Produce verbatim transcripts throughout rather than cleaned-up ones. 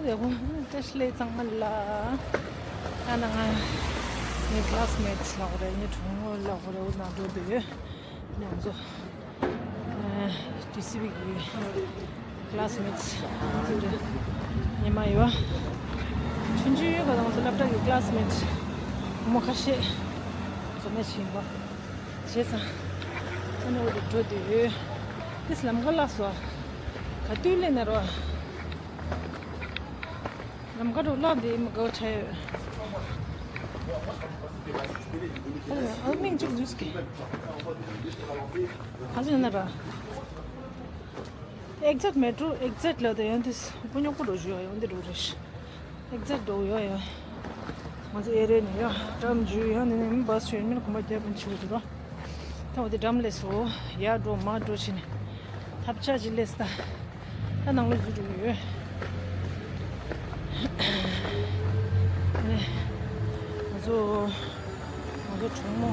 ཡག་པོ་བཀྲ་ཤིས་བདེ་ལེགས་ཚང་མ་ལ། ཨ་ན་ང་ངའི་ཀི་ལ་སི་མེ་ཊི་ལབ་དགོས་རེད། ངའི་གྲོགས་མོ་ལབ་དགོས་རེད། འོ་ན་འགྲོ་འདོད་ཡོད། ང་ཚོ་ཨ་ཌི་སི་བི་གི་ཀི་ལ་སི་མེ་ཊི་ང་ཚོ་རེད། ཉི་མ་ཡོད། ཆུང་ཆུང་ཡོད་པ་དང་ང་ཚོ་སློབ་གྲྭ་གི་ཀི་ལ་སི་མེ་ཊི་བུ་མོ་ཁ་ཤས་འཛོམས་ན་ཕྱིན་པ། བྱས་ཙང་ཨ་ནི་འོ་དེ་འགྲོ་འདོད་ཡོད། ཏིས་ལམ་ཁ་ལ་སོ། ག་དུས་སླེབས་ན་རོ། ལམ་ཁ་འགྲོ་ལ་འདི་མི་དགའ་བ་ཆ་ཡོད། ཨ་མིང་ཅིག་འཛུལ་སྐྱེ། ག་ཚོད་ན་ར། ཨེག་ཛེག་མེ་ཊོ་ཨེག་ཛེག་ལ་དེ་ཡང་དེ་སྐུ་ཉོ་སྐུ་འགྲོ་ཞུ་ཡ་ཡོང་དེ་འགྲོ་རེད། ཨེག་ཛེག་འགྲོ་ཡོད་ཡ། ང་ཚོ་ཨེ་རེ་ནས་ཡ་ཀྲམ་འཇུ་ཡ་ནས་ནས་མི་བ་སུ་ཡོད་མིན་གོམ་པ་རྒྱབ་པ་འཆི་བ་དུ་ར། ད་འོ་དེ་འགྲམ་ལས་སོ། ཡ་འགྲོ་མ་འགྲོ་བྱས་ནས་ཐབ་ཆ་ཅི་ལས་ད། ད་ནང་ལོ་བཟོ་འགྲོ་ཡོད། ནས་ང་ཚོ་ང་ཚོ་གྲོགས་མོ་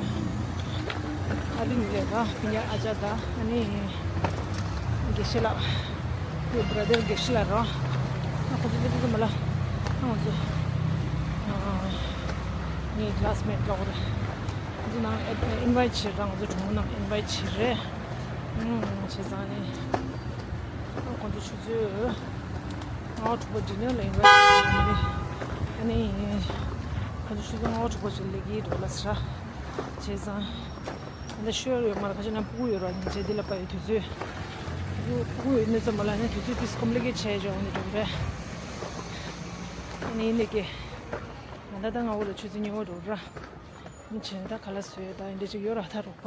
ཨ་བི་ངེ་དང་ཕི་ཉ་ཨ་ཅག་དང་ཨ་ནི་དགེ་བཤེས་ལགས། ངའི་བྷ་ར་དར་དགེ་བཤེས་ལགས་རང་ཨ་ཁོ་ཚོ་ཚོ་ཚོ་མ་ལ་ཨ་ང་ཚོ་ཨ་ངའི་ཀི་ལ་སི་མེ་ཊི་ལོག་རེད། ང་ཚོ་ནང་ཨིན་ཝའི་ཊི་བྱེད་རང་ང་ཚོ་གྲོགས་མོ་ནང་ཨིན་ཝའི་ཊི་བྱེད་རེད། ཨུམ་བྱས་ཙང་ནི་ཨ་ཁོ་ཚོ་ཆུ་ཚོད་ང་དྲུག་པ་ཌི་ནར་ལ་ཨིན་ཝའི་ཊི་བྱེད་རེད། ཨ་ནི་ཁོ་ཚོ་ཆུ་ཚོད་ང་དྲུག་པ་ཞིག་སླེབས་ཀྱི་འགྲོ་ལ་ཟེར། བྱས་ཙང་། ད་ཤོར་ཡོད་མ་རེད། ཁ་ཤས་ན་ཕྲུ་གུ་ཡོད་ར་ཉིན་བྱེད་འདི་ལ་པ་ཡི་དུས་ཚོད། ཕྲུ་གུ་ཕྲུ་གུ་ཡོད་ནི་ཙམ་པ་ལ་ནི་དུས་ཚོད་ཏིས་ཀོམ་ལི་ཀེ་ཊི་བྱས་བྱུང་ནི་འགྲོ་རེད། ཨ་ནི་ཡིན་ནི་ཀེ། ང་ད་ལྟ་ང་འོ་ལ་ཆུ་ཚོད་ཉི་འོ་འགྲོ་ར། ནི་བྱས་ད་ག་ལ་སོས་ད་འདི་ཅིག་ཡོད་ར་ད་རོགས་པ།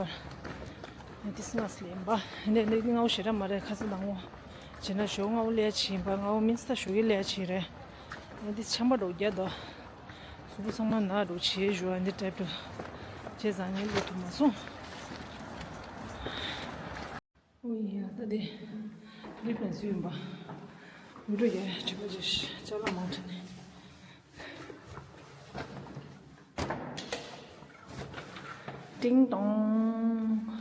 ནི་ཏིས་ང་སི་ལེན་པ་ནི་ནི་ང་འོ་ཞེ་ར་མ་རེད། ཁ་སང་དང་འོ་བྱས་ན་ཞོགས་ང་འོ་ལས་ཕྱིན་པ་ང་འོ་མིན་སི་ད་ཞོགས་ཀྱི་ལས་ཕྱིན་རེད། ནི་ཏིས་ཆམ་པ་འགྲོ་རྒྱ་དོ། གཟུགས་པོ་ཚང་མ་ན་འགྲོ་བྱེད་ཞུ་བ་འདི་འདྲ་འདུག་བྱས་ཙང་ངས་ལོ་ཐུབ་མ་སོང་། ཨོ་ཡ་ད་དེ་ལིབ་ནས་བཟོས་ཡིན་པ། མི་འགྲོ་ཡ་བྱེད་པ་ཅིག་ཅ་ལག་མང་དྲགས་ནས། ཏིང་ཏོང་།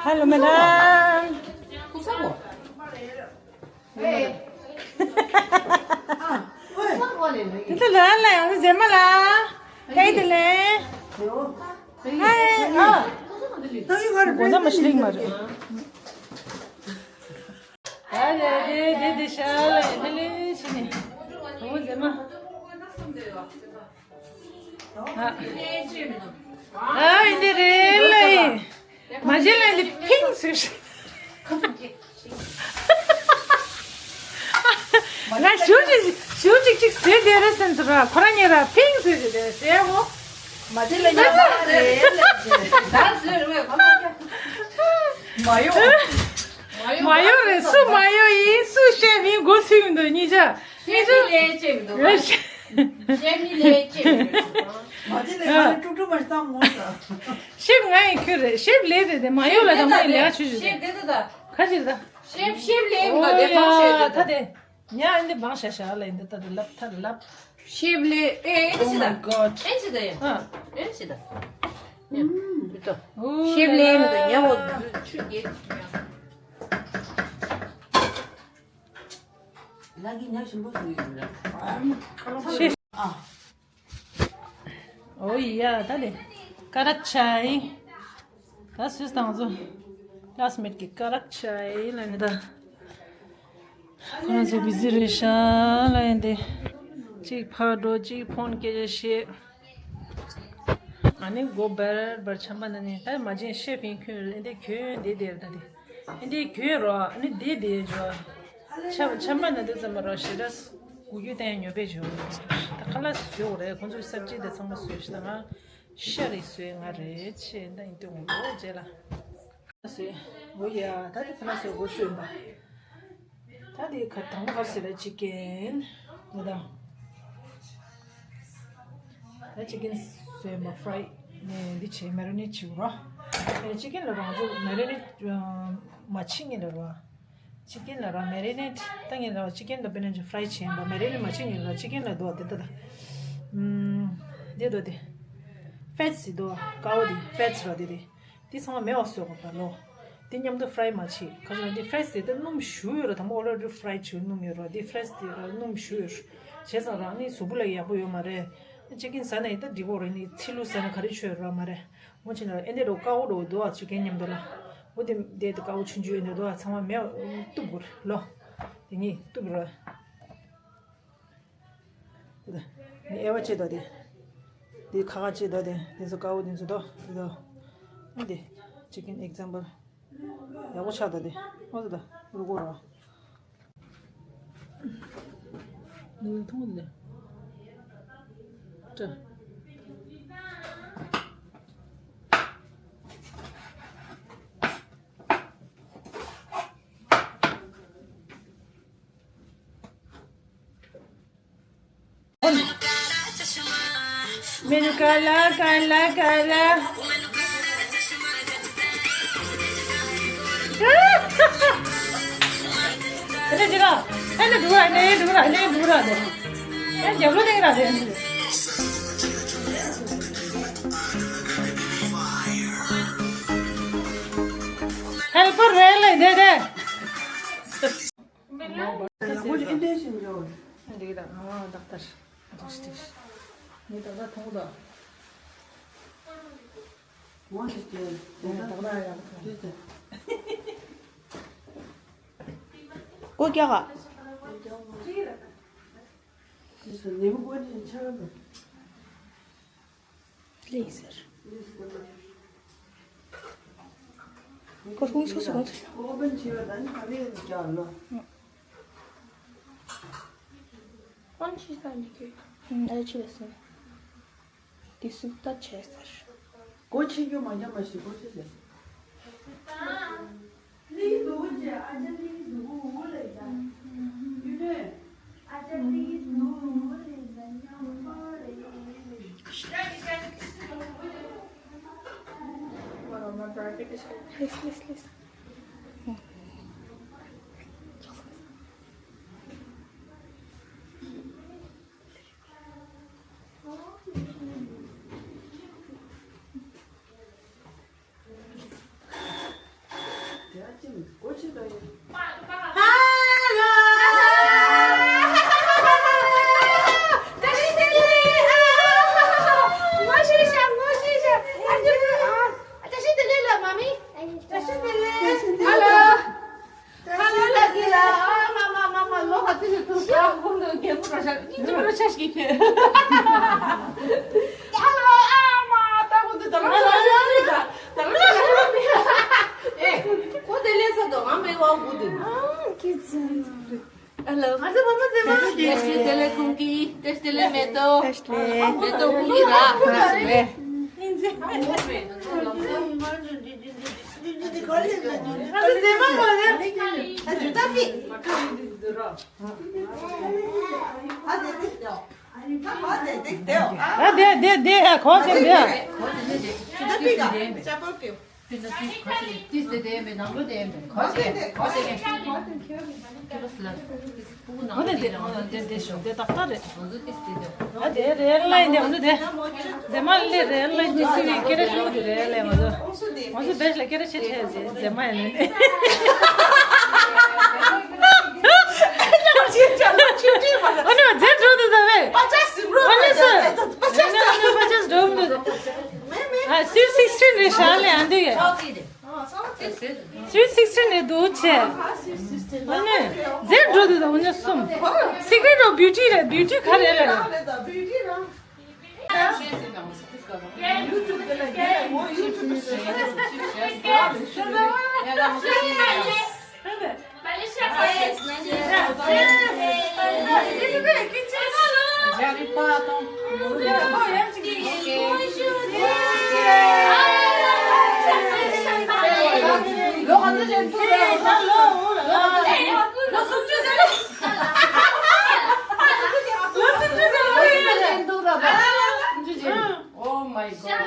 Hello, madam. ཁུ་ས་གོ། ཨེ། ཁུ་ས་གོ་ལེ་ལེ། འདི་ལ་ལ་ཡང་མཛེས་མ་ལ། ཀའི་དེ་ལེ། ཧའི་ཨ། ད་ཡི་ག་རེ་གོ་ན་མ་ཤི་ལིང་མ་རེད། ཨ་ལེ་དེ་དེ་དེ་ཤ་ལེ་དེ་ལེ་ཤི་ནི། ཁོ་མོ་མཛེས་མ། ཨ་ཨ་འདི་རེད་ལ་ཡིན། མ་བྱེད་ལ་འདི་ཕིང་ཟེར། ང་ཞུ་ཅིག་ཞུ་ཅིག་ཅིག་ཟེར་བསྡད་རེད་སེམས་སུ་ར་ཁོ་རང་ཉིད་ར་ཕིང་ཟེར་གྱི་རེད་ཟེར་འོ། མ་བྱེད་ལ་ཉལ་མ་རེད་ལ་ཟེར། ད་ཟེར་བས་ཁོ་རང་ཉལ། མ་ཡོང་། མ་ཡོང་རེད། སུ་མ་ཡོང་ཡིན་སུ་བཤད་མིན་མགོ་ཚོས་མི་འདུག་གཉིས་ཆ། ཤེས་མི་ལས་ཅེས་མི་འདུག་ཤེས་མི་ལས་ཅེས་མི་འདུག་མ་དེ་ལས་ང་ནི་ཀྲུག་ཀྲུག་མ་བཏང་མོ་ཟ། ཤེབ་ང་ཡི་ཁྱོད་རེད། ཤེབ་ལས་རེད་དེ་མ་ཡོད་ལ་དང་མ་ཡི་ལས་ཆུ་ཞུ་ཤེབ་དེ་ད་ད། ཁ་ཅིག་ད། ཤེབ་ཤེབ་ལས་མི་འདུག་དེ་ཕང་ཤེབ་ད། ད་དེ། ཉ་ཨ་འདི་བང་ཤ་ཤ་ལ་ཡིན་འདི་ད་དེ་ལབ་ད་ལབ། ཤེབ་ལས་ཨེ་ཨེ་ཅི་ད། Oh my god. ཨེ་ཅི་ད་ཡ། ཨ། ཨེ་ཅི་ད། ཉ་མི་ད། ཤེབ་ལས་མི་འདུག་ཉ་འོ་ཆུ་རྒྱས། ལ་གི་ཉ་ཞིམ་པོ་ཟོས་ཡོད་རེད། ཨོ་ཡ་ད་ལེ། ཀ་རག་ཆའི། ད་སུས་དང་ཚོ། ཀ་ལ་སི་མེཊ་གི་ཀ་རག་ཆའི་ལ་ནི་ད། ཁོ་རང་ཚོ་བི་ཟི་རེད་ཤག་ལ་ཡིན་ཏེ། གཅིག་ཕར་འགྲོ་གཅིག་ཕོན་སྐད་ཆ་བཤད། ཨ་ནི་སྒོ་འབར་འབར་ཆམ་པ་ན་ནི་ད་མ་བྱན་ཤེ་ཕིང་ཁྱོད་ལ་ཡིན་ཏེ་ཁྱོད་འདི་དེར་ད་དེ། ཨེ་འདི་གྱོན་རོགས། ཨ་ནི་འདི་འདི་འཇོ། ཆ་ཆ་མ་ན་འདི་ཙམ་མ་རོགས་ཞེ་དྲག་གུ་རྒྱུ་བསྟན་ཉོ་པའི་འཇོ། ད་ཁ་ལག་བཟོས་འོ་རེད། ཁོང་ཚོའི་སབ་ཇི་དེ་ཚང་མ་བཟོས་ཤི་ད་ང་ཤ་རིགས་བཟོས་ང་རེད་ཆེ་ད་ཡིན་དུས་འོང་ལོ་རྗེས་ལ། བཟོས་འོ་ཡ་ད་དེ་ཁ་ལག་བཟོས་འོ་བཟོས་པ། ད་དེ་ཁ་དང་པོ་ག་ཟེར་ལ་ཅི་ཀན་འོ་ད། ད་ཅི་ཀན་བཟོས་མ་ཧྥ་རའི་ནས་འདི་བྱས་མེ་རི་ནེཊ་བྱེད་རོགས། ཨེ་ཅི་ཀན་ལ་རང་ཚོ་མེ་རི་ནེཊ་མ་བྱེད་ངེས་ལ་རོགས། ཅི་ཀན་ལ་རོགས་མེ་རི་ནེཊ་ད་ངེས་ལ་ཅི་ཀན་ལ་པེ་ནེ་ཧྥ་རའི་བྱེད་པ་མེ་རི་ནེཊ་མ་བྱེད་ངེས་ལ་ཅི་ཀན་ལ་དོ་དེ་ད་ད། ཨམ། དེ་དོ་དེ། ཕེ་ཊི་སི་དོ་ཀ་བོ་དེ་ཕེ་ཊི་སི་རོགས་དེ་དེ། དེ་ཚང་མ་མེ་བ་བཟོས་དགོས་པ་ལོ། དེ་མཉམ་དུ་fry་མ་བྱེད། ཁ་ཅིག་ལ་དེ་fries་དེ་ད་སྣུམ་ཞུ་ཡོད་ར། དང་པོ་already fry་བྱས་སྣུམ་ཡོད་ར། དེ་fries་དེ་ར་སྣུམ་ཞུ་ཡོད་ར། བྱས་ཙང་རང་ནི་གཟུགས་པོ་ལ་ཡག་པོ་ཡོད་མ་རེད། chicken་ཟ་ནས་ད་འགྲིག་པོ་རེད། ནི་ཚིལ་ལུ་ཟ་ན་ག་རེ་ཆོད་ར་མ་རེད། འོ་ཅི་ན་ཨེ་འདྲ་རོ་དཀར་པོ་རོ་འདུག་ཨ། chicken་མཉམ་དུ་ལ། འོ་དེ་དེ་དཀར་པོ་ཆུང་ཆུང་ཨེ་འདྲ་འདུག་ཨ། ཚང་མ་མེད་གཏུབ་དགོས་ར་ལོ། དེ་ནི་གཏུབ་ར། དེ་ནི་ཨེ་བ་ཅེ་དོ་དེ། དེ་ཁ་ཁ་ཅེ་དོ་དེ། དེ་ཚོ་དཀར་པོ་དེ་ཚོ་དོ་དེ་དོ། ཨ་དེ་chicken example། ཡག་པོ་ཆགས་ད་དེ། ཨོ་ད་ད་རུ་གོ་ར། ནུ་ཐོང་ལེ། ཏྲ། ਮੈਨੂੰ ਕਾਲਾ ਕਾਲਾ ਕਾਲਾ। ਇਹਨੇ ਜਿਹੜਾ, ਇਹਨੇ ਦੂਰ ਆ, ਇਹਨੇ ਦੂਰ ਆ, ਇਹਨੇ ਦੂਰ ਆ ਦੇ। ਇਹ ਜਬਰ ਦੇ ਰਹਾ ਦੇ। Helper rail de de. འདི་གི་ད་ཨ་ཏག་ཏག་རེད་ཤི་ཏེ་ཤི། ངས་ཏག་ཏག་མཐོང་གི་འདུག་ངོ་ཤི་ཏེ་ཏག་ཏག་ཡག་པོ་མཐོང་། སྒོ་རྒྱག་ག་ལེ་ཟེར། ཁོ་ཁོང་སོ་སོ་ཁོང་ཚོ། ཁོང་ཅི་ཟ་ནི་གི། ཨ་ཅི་ལ་སོང་། དེ་སུབ་ད་བྱས་ཟེར། སྒོ་ཕྱེ་རྒྱུ་མ་ཉམས་པ་ཞིག་སྒོ་ཕྱེ་ཟེར། Please, please, please. Hello. ཧ་ལོ་ལ་གི་ལ། ཨ་མ་མ་མ་མ། ལོ་ཧ་ཏི་ཞིག་ཐུག་ས་ཁོང་དུ་རྒྱལ་པོ་ར་ཤ་ཉིན་ཅི་མ་ར་ཤ་ཞིག་གི། ཧ་ལོ་ཨ་མ། ད་ཁོང་དུ་ད་ལོ་ཤ་ཤ་ནི་ད། ད་ལོ་ཤ་ཤ་ནི། ཨེ། ཁོ་དེ་ལས་ས་དོ་ང་མེ་བ་གུ་དུ། ཨ་ཁི་ཙི། ཧ་ལོ། ང་ཚོ་མ་མ་ཙེ་མ། བཀྲ་ཤིས་བདེ་ལེགས་ཁོང་གི། བཀྲ་ཤིས་བདེ་ལེགས་མེ་ཏོག་བཀྲ་ཤིས་བདེ་ལེགས། མེ་ཏོག་ཁོང་གི་ར། བཀྲ་ཤིས་བདེ་ལེགས། ཨ་དེ་དེ་དེ་ཨ་གོ་དེ་དེ། ཨོ་དེ་དེ་ཨོ་དེ་དེ་ཞོག་དེ་ཏག་ཏག་རེད། ཨ་དེ་རེད་ལ་ཡིན་དེ་ཨོ་དེ་དེ་དེ་མ་ལེ་རེད་ལ་ཡིན་དེ་སི་བི་ཀེ་རེ་ཤུ་དེ་རེད་ལ་ཡིན་དེ། ང་ཚོ་བེད་ལ་སྐད་ཆ་བཤད་བྱས་རྗེས་མ་ཡིན་ནི། ཨ་ནི་རྫས་འགྲོ་འདུག་ད་བས། ཨ་ནི་སུ། ཨ་ནི་པ་ཅག་འགྲོ་འདུག་ཨ་སི་སིག་སི་ཊིན་རེད་ཤག་ལས་ཨ་འདི་ཡ། སི་སིག་སི་ཊིན་རེད་འདུག་བྱས། ཨ་ནི་རྫས་འགྲོ་འདུག་ད་ཨ་ནི་གསུམ། Secret of Beauty་རེད། བིའུ་ཊི་ག་རེ་རེད། Oh my god.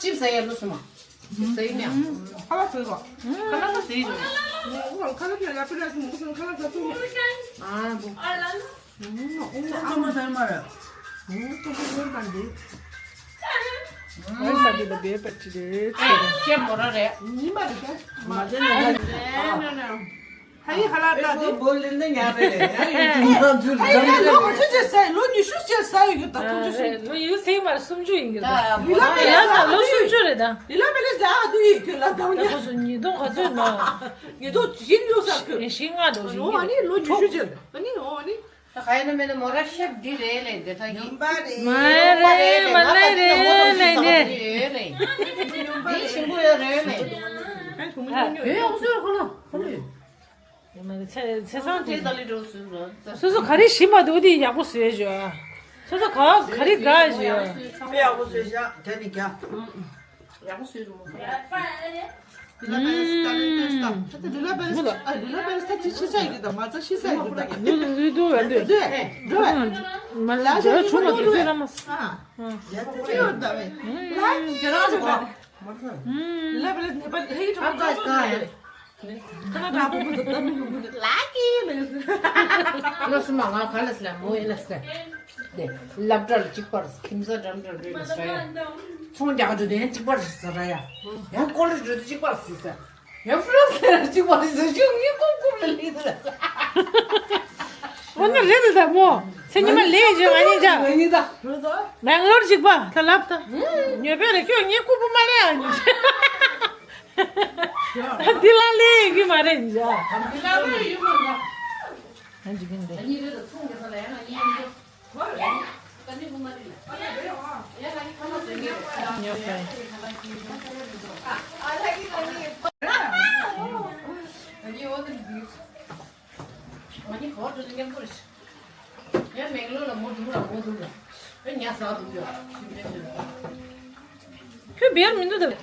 ཅིབ་ཟ་ཡ་ལུ་སུ་མ། ཟས་ཡིན་ཡང་། ཁ་ལག་ཟས་རོགས། ཁ་ལག་ཟས་རོགས། ཁ་ལག་ཟས་རོགས། ཁ་ལག་ཟ་ཐུབ་མེད། ཨ་འབུ། ཨ་ལ་ལ། ཨ་མ་ཟ་མ་རེད། ཨ་ཙོ་པོ་ཡོད་པ་འདི། ཨ་ས་འདི་ལ་བེ་པ་ཅི་རེད། ཁྱེད་མོ་ར་རེད། ཉི་མ་རེད་ཤག་མ་ཟ་ན་ལ། ཧ་ཡི་ཧ་ལ་ད་དེ། ཁོ་བོ་ལིན་ན་ཉག་རེད་རེད། ཡ་ཡི་ཉི་མ་ཚུར་ཧ་ཡི་ད་ལོ་ཆུ་ཆེ་ས་ཡི་ད་ཁོ་ཆུ་སུ། ལོ་ཡུ་སེ་མར་སུམ་ཅུ་ཡིན་གྱི་ད། ལི་ལ་པེ་ལེ་ཡ་ས་ལོ་སུམ་ཅུ་རེད་ད། ལི་ལ་པེ་ལེ་ད་ཨ་དུ་ཡི་ཁྱོད་ལ་ད་ཉ། ཁོ་སུ་ཉིས་སྟོང་ག་ཚོད་ན། ཉིས་སྟོང་བཞི་ཡོད་ས་ཁྱོད། ཞིང་ལྔ་འགྲོ་ཞིང་ཨོ་ཨ་ནི་ལོ་ཉི་ཤུ་ཅན་ཨ་ནི་ཨོ་ཨ་ནི། ད་ག་ཡིན་ན་མེད་ན་མོ་ར་ཤེབ་འདི་རེད་ལེ་འདི་ད་ཡིན། མ་རེད་མ་ལེ་རེད་ལེ་ནེ། འདི་ཞིམ་པོ་ཡོད་རེད་ལེ། ཡོད་ཡོད་སུ་ཁོ་ལ་ཁོ་ལ་ཡོད། ཡོད་མ་རེད་ཚེ་ཚེ་སང་དེ་ད་ལི་འགྲོ་སུ་རོ། སོ་སོ་ག་རེ་ཞིམ་པ་འདུག་དེ་ཡག་པོ་བཟོས་ཞོ། སོ་སོ་ག་ག་རེ་དགའ་ཞོ། ཡག་པོ་བཟོས་ཤག་དེ་ནི་ཀྱང་། ཡག་པོ་བཟོས་རུང་མོ། ལི་ལ་པེ་རེ་སི་ད་ལི་ཏེ་སི་ད། ད་ལི་ལ་པེ་རེ་སི་ཨ་ལི་ལ་པེ་རེ་སི་ད་ཅི་ཤི་ས་ཡི་ད་མ་ཚ་ཤི་ས་ཡི་ད། ལུ་ལུ་ལུ་ལུ་ལུ། མ་ལ་ཇ་ཆུང་མ་དུ་ཚོད་ར་མ་ས། ཨ། ཡ་ཅི་ཡོད་ད་བེ། ལ་ཇ་ར་ཇ་ག་ལི་ལ་པེ་རེ་སི་ནེ་པ་ལི་ཧེ་ཀི་ཁྲོ་མ་ས་ཡི། ད་ད་བུ་བུ་ད་ད་མི་བུ་བུ་ད་ལ་ཀི་ལ་ཡོད། ལོ་སུ་མ་ང་ག་ལ་སི་ལ་མོ་ཡིན་ལ་སི། དེ་སློབ་གྲྭ་ལ་གཅིག་པར་ཁྱིམ་ས་འགྲམ་འགྲམ་རེད་ཟེར་ཡ། ཚོང་རྒྱག་རྒྱུ་དེ་གཅིག་པར་ཟེར་ཡ། ཡང་ཀོ་ལེ་ཇི་འགྲོ་དུས་གཅིག་པར་ཟེར་ས། ཡང་ཧྥ་རན་སི་ལ་གཅིག་པར་ཟེར་ཞུ་ངའི་ཀོ་ཀོ་ལ་ལི་ད། འོ་ན་རེད་ད་མོ། ཚེ་ཉི་མ་ལེ་ཇི་ང་གཉིས་ཅག་ང་གཉིས་ད། མེང་ལོར་གཅིག་པ་ད་ལབ་ད། ཉོས་པས་རེ་ཁྱོད་ངའི་ཀུ་པུ་མ་ལེ་ཨ་ཉི། འདི་ལ་ལེ་ཡི་གི་མ་རེད་ཉི་ཅག་འདི་ལ་ལེ་ཡི་མ་རེད། ང་གཉིས་རེད་ད་ཚོང་རྒྱག་ས་ལ་ཡང་ང་གཉིས་ཡིན་འདུག་ཁྱོད་བེར་མི་འདུག་ད།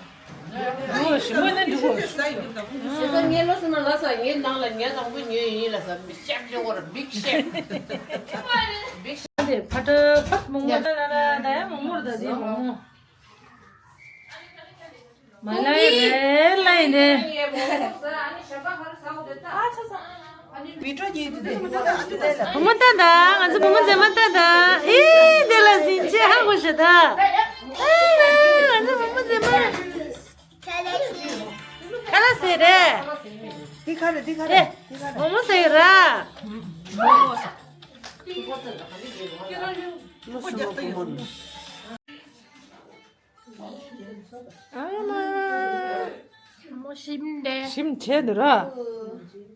ཨོ་ཞིམ་པོ་ནས་འགྲིག་གོ་ཞེ་ས་ངའི་ལོ་སུ་ན་ལ་ས་ངའི་ནང་ལ་ཉལ་དང་པོ་ཉོས་ཡིན་ལ་ས་མི་ཤེབ་ཅོ་གོ་ར་བིག་ཤེབ། བིག་ཤེབ། དེ་ཕ་ཏ་ཕ་མོག་མོག་ད་ལ་ལ་ད་ཡ་མོག་མོག་ད་དེ་མོག་མོག་མ་ལ་ཡི་རེད་ལ་ཡི་རེད། བི་ཀྲོ་ཉིད་དེ་བུ་མོ་ལྟ་ད། ང་ཚོ་བུ་མོ་མཛེས་མ་ལྟ་ད། ཨི་དེ་ལ་ཟིན་ཆེ་ཧ་གོ་ཤ་ད། ཨ་ང་ཚོ་བུ་མོ་མཛེས་མ། ཁ་ལ་ཟེར་རེད། འདི་ཁ་རེད་འདི་ཁ་རེད་འདི་ཁ་རེད། བུ་མོ་ཟེར་ར། ཨ་མ། མོ་ཞིམ་འདྲ། ཞིམ་བྱས་འདུག་ར།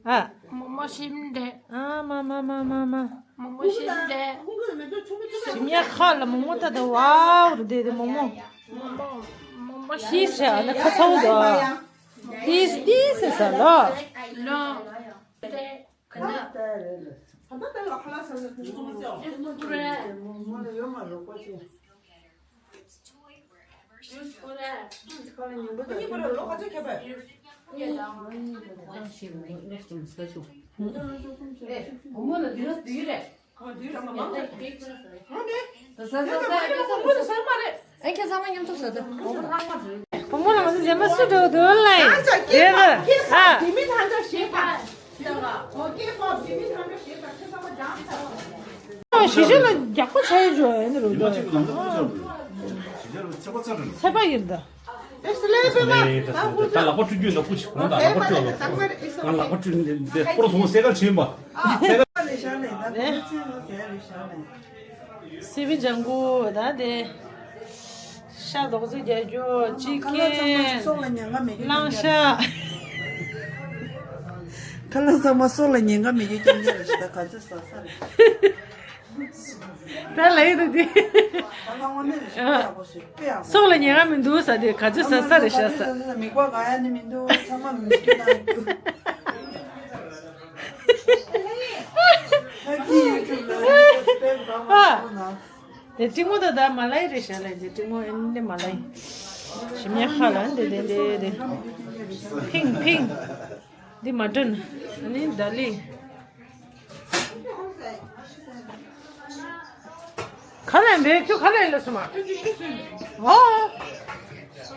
ཨ། མོ་མོ་ཞིམ་འདྲ། ཨ་མ་མ་མ་མ་མ། མོ་མོ་ཞིམ་འདྲ། ཞིམ་ཡ་ཁ་ལ་མོ་མོ་ད་ད་ཝའོ་རུ་དེ་དེ་མོ་མོ། མོ་མོ་མོ་མོ་ཞིམ། ཏིས་བྱས་ཨ་ན་ཁ་ཚ་བོ་འདུག་ཨ། ཏིས་ཏིས་ཟེར་ས་ལོ། ལོ། བུ་མོ་ལ་ང་ཚོ་མཛེས་མ་སུ་འགྲོ་འདུག་ལ་ཡིན། དེ་རུ་ཨ། ཞི་ཞི་ལ་རྒྱག་པ་བྱས་ཡོད་ཡིན་རུ་འདུག་ཚད་པ་ཡིན་ད། ད་ལག་པ་བཀྲུ་རྒྱུ་ལ་ཕུ་ཆི་གོང་ད་ལག་པ་བཀྲུ་ལ་ཕུ། ང་ལག་པ་བཀྲུ་འདི་པོར་སོང་སེ་གར་ཕྱིན་པ། སི་བི་ལྗང་གུ་ད་དེ། ཤ་རྡོག་རྫི་རྒྱག་རྒྱུ་ཅི་ཁེ། ཁ་ལག་ཚང་མ་སྲོག་ལ་ཉེན་ཁ་མེད་རྒྱུ་རྐྱང་རྐྱང་རེད། ཁ་ལག་ཚང་མ་སྲོག་ལ་ཉེན་ཁ་མེད་རྒྱུ་རྐྱང་རྐྱང་རེད་ཤི་ད་ག་ཚོད་ཟ་ས་རེད། ད་ལ་ཡི་ད་དེ། ད་ལ་དངོས་གནས་རེད་ཤི་ད་ཡག་པོ་ཞིག་དཔེ་ཡག་པོ། སྲོག་ལ་ཉེན་ཁ་མི་འདུག་ས་དེ་ག་ཚོད་ཟ་ས་རེད་ཤ་ཟ། མིག་པ་ག་ཡ་ནི་མི་འདུག་ཚང་མ་མི་འདུག་ན་འདུག་ཁ་ཀི་ཡུ་ཊུབ་ལ་ནི་སྤེ་ར་ག་མ་འདུག་ན། དེ་ཏྲིང་མོ་ད་ད་མ་ལ་ཡི་རེད་ཤ་ལ་དེ་ཏྲིང་མོ་ཨེ་འདི་མ་ལ་ཡི། ཞི་མི་ཁ་ལ་འདི་འདི་འདི་འདི། ཕིང་ཕིང་། འདི་མ་ཏྲོན། ཨ་ནི་ད་ལི། ཁ་ལ་འདི་ཁྱོད་ཁ་ལ་ཡི་ལ་སུ་མ། ཨོ།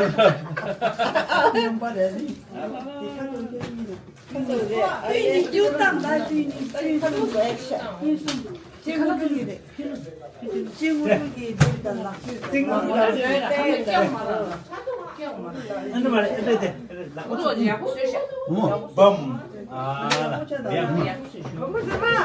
ཨ་ཡོང་པ་རེད། དེ་ཁ་ཐུག་ཁྱེད་གཉིས་རེད། ཁ་ཐུག་རེད། ཨ་ཡེ། ཁ་ཐུག་རེད། ཁ་ཐུག་རེད། ཁ་ཐུག་རེད། ཁྱེད་ཁ་ཐུག་གཉིས་རེད། ཁྱེད་ངོ་ཐུག་གི་རེད་ད་ལ། ཁ་ཐུག་རེད། ཨ་ནི་མ་རེད། ཨ་ནི་དེ་ལག་པ་ཚུགས་ཀྱི་འོ་ཡག་པོ་བཟོས་ཤག་ཡག་པོ་བཟོས་ཤག་བམ། ཨ་ལ་ཡག་པོ་བཟོས་ཤག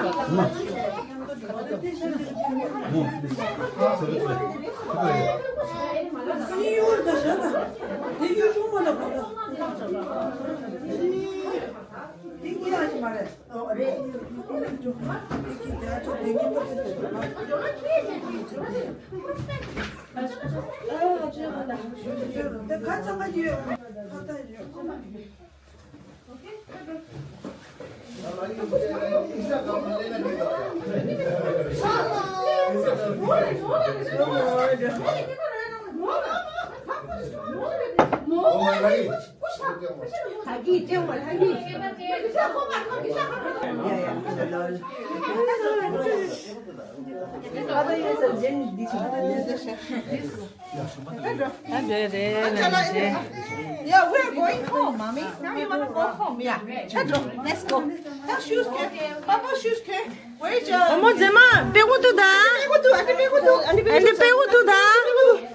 Yeah, we're going home, mommy. Now you wanna go home? Yeah. Chadro, let's go. Tell shoes ke. Papa shoes ke. Where is your? Omo jema, pegu tu da. Pegu tu, ani pegu tu, ani pegu tu da.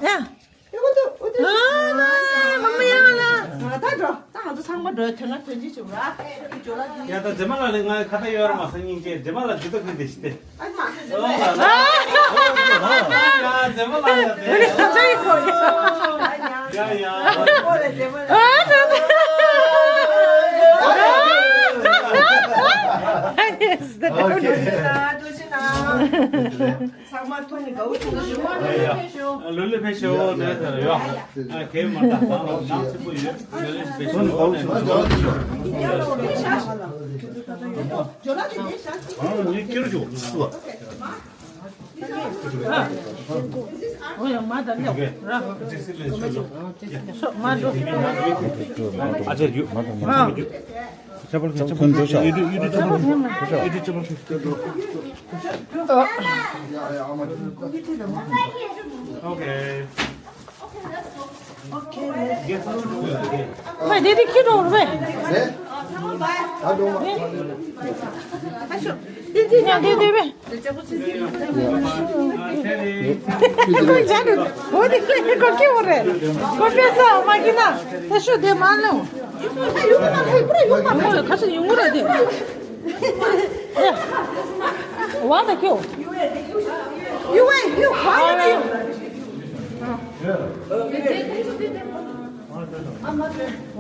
Yeah. Pegu tu, pegu tu. Ah, mama ya la. Ah, ta dro. Ta ha tu sang ma dro, thena thena ji chu la. ཡ་ད་རྗེས་མ་ལ་ནི་ང་ཁ་ཏ་ཡོད་ར་མ་སང་སྙིང་རྗེ། རྗེས་མ་ལ་ཇུས་ཏོག་ཁུར་དེ་ཤི་སྟེ། ཨ་མ་ཟེར་ཨོ་ལ་ལ། ཨོ་ཡ་རྗེས་མ་ལ་ཡ་དེ། ཡ་ཡ། ཨོ་ལ་རྗེས་མ་ལ། ཨ་ད་ད། ཨ་ཡེས་ད་ད། ཨོ་ཁེ། ད་ད་ད། ཚང་མ་ཐོན་ནས་དགའ་བོ་བྱུང་སོང་། ལོ་ལེ་ཕེ་ཤོ་ནས་ཡོ། ཨ་ཁེ་མ་ད་ད་ནང་ཆེ་པོ་ཡོད། ལོ་ལེ་ཕེ་ཤོ་ནས་དགའ་བོ་བྱུང་སོང་། ཨ་ནི་ཁྱེར་ཤོག་སུ། ཨོ་ཡ་མ་ད་ལེ་ར། ཤོག་མ་འགྲོ། ཨ་ཅེ་ཡོད། ཨ། ཁྱབ་པར་ཁྱབ་པར་ཁྱབ་པར་ཡུ་ཊུབ་ཡུ་ཊུབ་ཁྱབ་པར་ཁྱབ་པར་ཁྱབ་པར། Okay. མ་དེ་དེ་ཁྱི་འགྲོ་རུ་བས། ཨ་ཤོ། དེ་དེ་ཉ་དེ་དེ་བས། ཁོ་ཅག་ནི་ཁོ་དེ་ཁོ་ཁྱི་འོ་རེད། ཁོ་དཔེ་ས་མ་གི་ན་ད་ཤོ་དེ་མ་ལོ། ཁ་ཤོ་ཡོང་ར་དེ། ཝ་ད་ཁྱོ།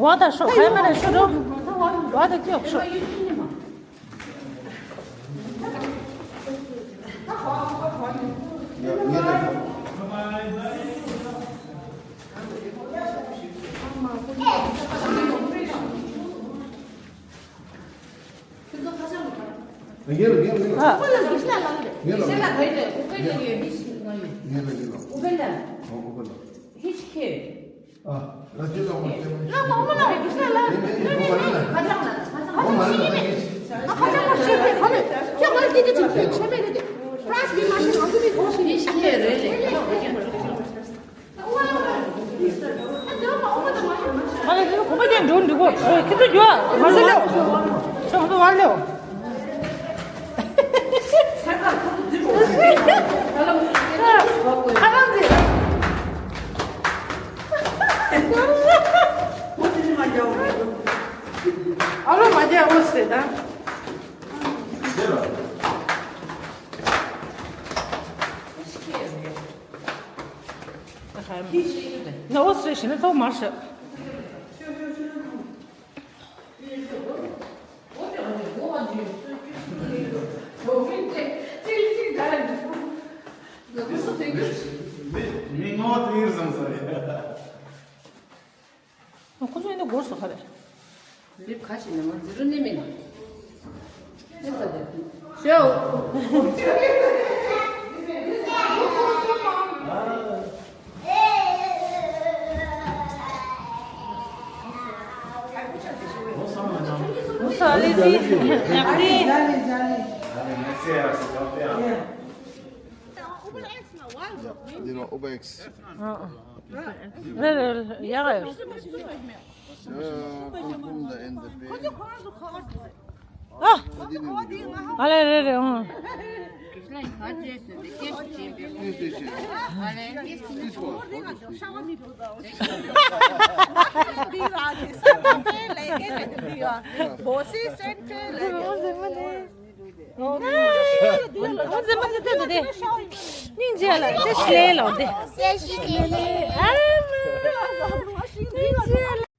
ཝ་ད་ཤོ་ཁ་མ་རེད་ཤོ་རོ། ཝ་ད་ཁྱོ་ཤོ། ཨ་ལེ་ཁོ་པ་ཅན་འགྲོ་འདུག་གོ། ཁྱེད་ཚོ་འགྲོ་ཨ། མ་ཟེར་ལེའོ། ཁྱོད་ཚོ་མ་ལེའོ། ཨ་ལོ་མ་རྒྱག་འོ་ཟེར་ད། ནའོ་སི་ཤི་ན་ཚོ་མར་ཤ། མི་མི་ངོ་དེ་ཡིར་བཟང་ས་རེད། ཁོ་ཚོ་ཡིན་ན་སྒོར་སོ་ཁ་རེད། ལིབ་ཁ་ཞིག་ནང་འཛི་རུ་ནི་མིན། ཤོ། Bonsoir, allez-y. Merci. Allez, allez, allez. Allez, merci, hein, c'est gentil, hein. You know, Uber X. ཨ་ཨ། རེད་རེད་རེད། ཡག་ཡག་ཡོད། ཁོ་ཚོ་ཁོ་རང་ཚོ་ཁ་བ་འགྲོ་རེད། ཨ། ཨ་ལེ་རེད་རེད་ཨང་། སྙིང་རྗེ་ལ་དེ་ཤི་ལེ་ལོ་དེ། ཨ་མ། སྙིང་རྗེ་ལ།